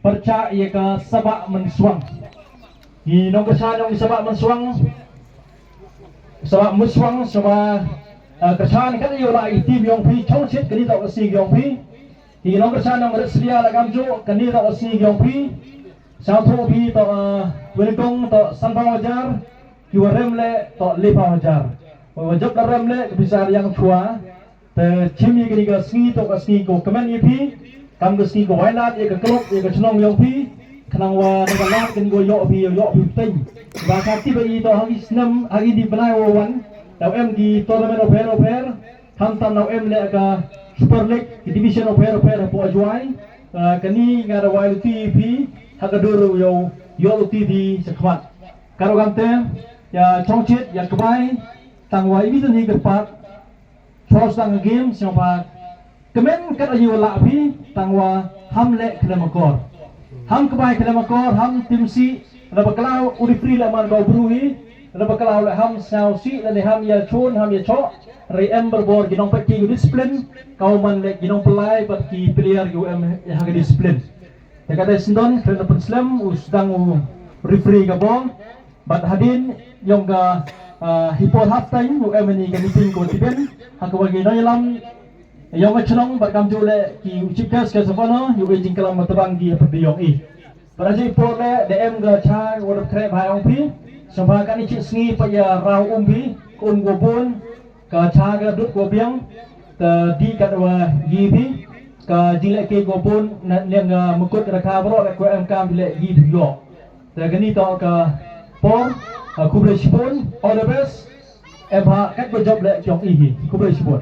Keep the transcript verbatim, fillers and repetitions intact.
pyrchah ïa ka Sabah Mynswang. Ki nongkyrshan jong ki Sabah Mynswang, Sabah Mynswang, Sabah, eh, kyrshan kat ïa la i team jong phi, chong shit kani toh ka sngi jong phi. Ki nongkyrshan jong Rit Syria la kam ju, kani toh ka sngi jong phi. Sngewthuh phi toh, eh, Wellington toh sanphew hajar, ki wa rem leh toh lephew hajar. Wa jop da rem leh ka pisa riang chwa. Te chim ïa kani ka sngi toh ka sngi ko kmen ïa phi. Kam ka sngi ko wai lad ïa ka club ïa ka chnong ïong phi. Khnang wa na ka lad kani ko ïoh phi ïoh phi pteng. Ba ka tip ïa toh ha ki snem ha ki di bnai wa wan. Daw em ki tournament o pher o pher. Tham tam daw em leh ka Super League ki division o pher o pher hapoh Jowai. Ah, kani nga da wai luti phi ha ka dur ïoh ïoh luti phi sa khmat. Ka ruh kamte ïa chong chit ïa kbai tang wa imi tani ka pat. Thos tang game sngewbha kmen kat ayu lah phi tang wa ham leh khlem akor. Ham kbai khlem akor, ham tim si, laba klau u referee leh man kau bru hi, laba klau leh ham sngau si, lane ham ïa chun, ham ïa chok, re em berbor ki nong pek ki discipline, kau man leh ki nong pelai, bad ki player ki em ha ka discipline. Te kata sndon, khlem da pynslem, u sdang u referee ka bor, bad hadien, ïong ka, ah, hi por half time, u em ni ka meeting ko tiben, ha ka wa ki nong ïalam, ïong ka chnong, bad kam ju leh ki u chief guest ka safano, ïong ka jingklam ma tabang ki pyrdi ïong i. Bad ha ji por leh, da em ka cha, wa da kre bha ïong phi, sngewbha kani chi sngi pa ïa raw um phi, ka um ko bun, ka cha ka dut ko biang, ta di kat wa yi phi, ka jing leh ke ko bun, na, niang ka mukut ka ka bro, ka ko em kam leh yi phi ïoh. Te kani toh ka por, ah, khublei shibun, all the best. Em ha kat ba jop leh jong i hi. Khublei shibun.